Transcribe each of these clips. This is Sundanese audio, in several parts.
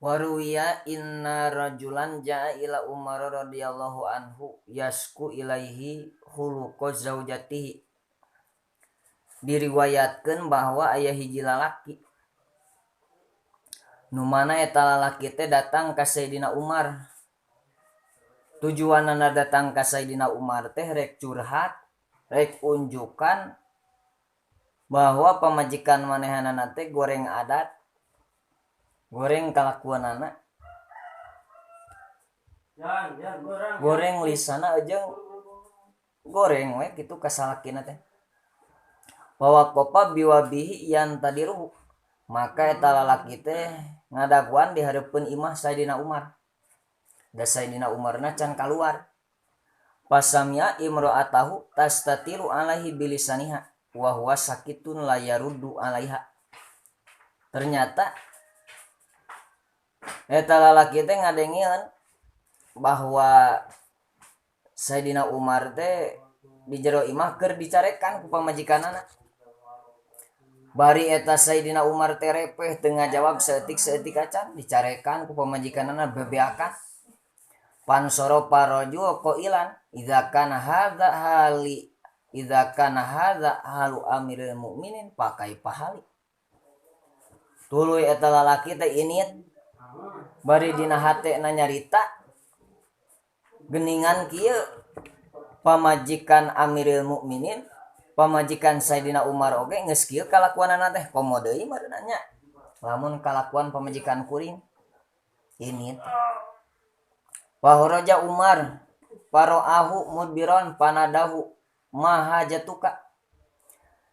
Waruwiya inna rajulan jaa ila Umar radhiyallahu anhu yasku ilaihi khuluqa zaujatihi. Diriwayatkeun bahwa aya hiji lalaki nu mana eta lalaki teh datang ka Sayyidina Umar. Tujuanana datang ka Sayyidina Umar teh rek curhat, rek unjukan bahwa pamajikan manehanana teh goreng adat, goreng kalakuanana, goreng lisana jeung goreng we kitu ka salakina teh. Wa waqafa biwabihi yantadiruhu, maka eta lalaki teh ngadaguan di hareupeun imah Sayyidina Umar. Da Sayyidina Umarna can kaluar. Pasamia imra'atahu tastatiru alaihi bilisaniha wa huwa sakitun la yaruddu alaiha. Ternyata eta lalaki teh ngadengieun bahwa Sayyidina Umar teh di jero imah keur dicarekan ku pamajikanana. Bari eta Sayyidina Umar teh repeh teu ngajawab saeutik-saeutik acan dicarekan ku pamajikanana bebeakan. Pansoro parajul qailan idza kana hadza hali idza kana hadza halu amiril mukminin pakai pahali. Tuluy eta lalaki teh init bari dina hatena nyarita geningan kieu pamajikan amiril mukminin pamajikan Sayyidina Umar oge geus kieu kalakuanana teh komo deui meureunna nya lamun kalakuan pamajikan kuring ini. Wahoroja Umar paroahu mudbiron panadahu mahajatuka.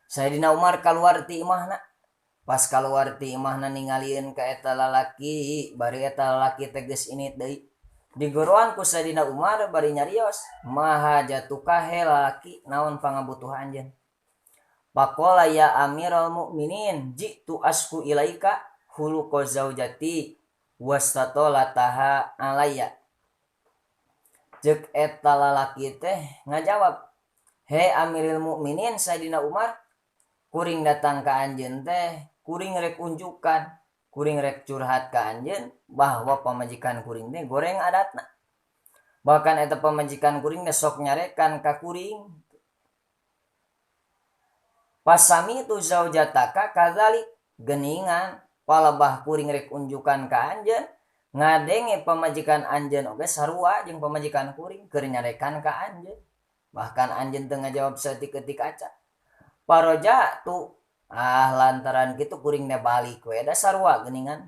Sayyidina Umar kaluar ti imahna. Pas kaluar ti imahna ningalieun ka eta lalaki, bari eta lalaki teh geus init deui. Digoroan ku Sayyidina Umar bari nyarios, mahajatuka he lalaki naon pangabutuhan anjeun. Faqala ya amiral mukminin jitu asku ilaika khuluqa zaujati wastatolataha alayya. Ceuk eta lalaki teh ngajawab, he amiril mukminin Sayyidina Umar, kuring datang ka anjeun teh kuring rek unjukan, kuring rek curhat ka anjeun bahwa pamajikan kuring teh goreng adatna. Bahkan eta pamajikan kuring teh sok nyarekan ka kuring. Pasami tu zaujataka kadzalik, geningan palebah kuring rek unjukan ka anjeun, ngadenge pamajikan anjeun oge sarua jeung pamajikan kuring keur nyarekan ka anjeun. Bahkan anjeun teu ngajawab saeutik-eutik acan. Paroja tu lantaran kitu kuring teh balik we da sarua geuningan.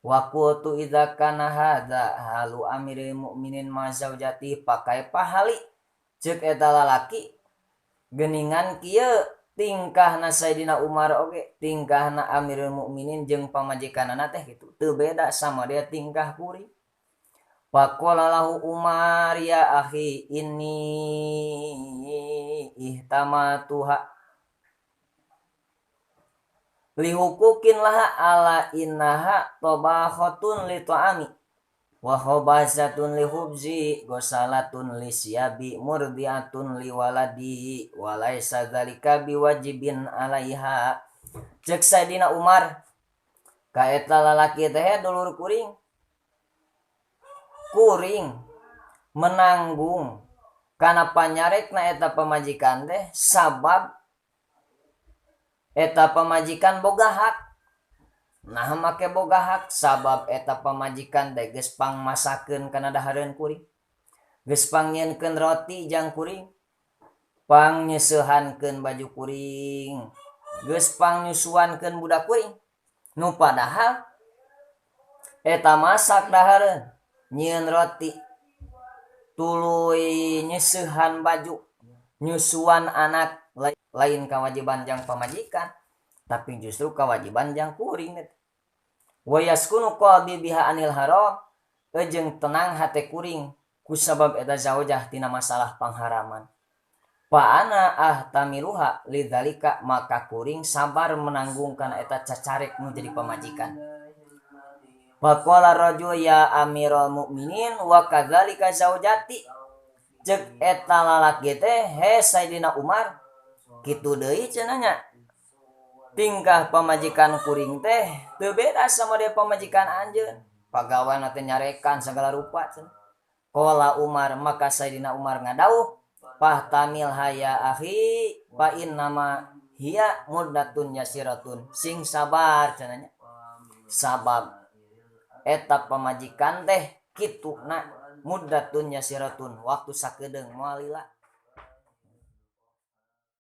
Wa qultu idza kana hadza halu amiril mukminin ma zaujati pakai pahali. Ceuk eta lalaki geuningan kieu tingkahna Sayyidina Umar oge tingkahna amirul mukminin jeung pamajikanana teh kitu teu beda sama dia tingkah kuring. Faqala lahu Umar ya akhi inni ihtamatuha lihukukin laha ala innaha tabakhatun li ta'ami wa khabasatun li khubzi ghasalatun li siyabi murdiatun li waladi wa laisa dzalika biwajibin alaiha. Ceuk Sayyidina Umar ka eta lalaki teh dulur kuring, kuring menanggung kana panyarekna eta pamajikan teh sabab eta pamajikan boga hak. Nah make boga hak sabab eta pamajikan teh geus pangmasakeun kana dahareun kuring, geus pangnyieunkeun roti jang kuring, pangnyeuseuhankeun baju kuring, geus pangnyusuankeun budak kuring. Nu padahal eta masak dahareun, nyieun roti, tuluy nyeusehan baju, nyusuan anak, lain kewajiban jang pamajikan tapi justru kewajiban jang kuring. Wa yaskunu qalbi biha anil haram, jeung tenang hate kuring kusabab eta zaujah tina masalah pangharaman. Fa ana ahtamiluha lidzalika, maka kuring sabar menanggung kana eta cacarek nu jadi pamajikan. Faqala rajul ya amiral mukminin wa kadzalika zaujati. Ceuk eta lalaki teh he Sayyidina Umar kitu deui cenah nya Tingkah pamajikan kuring teh teu beda sama dia pamajikan anjeun. Pagawean teh nyarekan segala rupa cenah. Qala Umar, maka Sayyidina Umar ngadauh, fahtamil haya akhi fa innama hiya muddatun yasiratun. Sing sabar cenah nya. Sabab eta pamajikan teh kituna muddatun yasiratun, waktu sakedeung moal lila.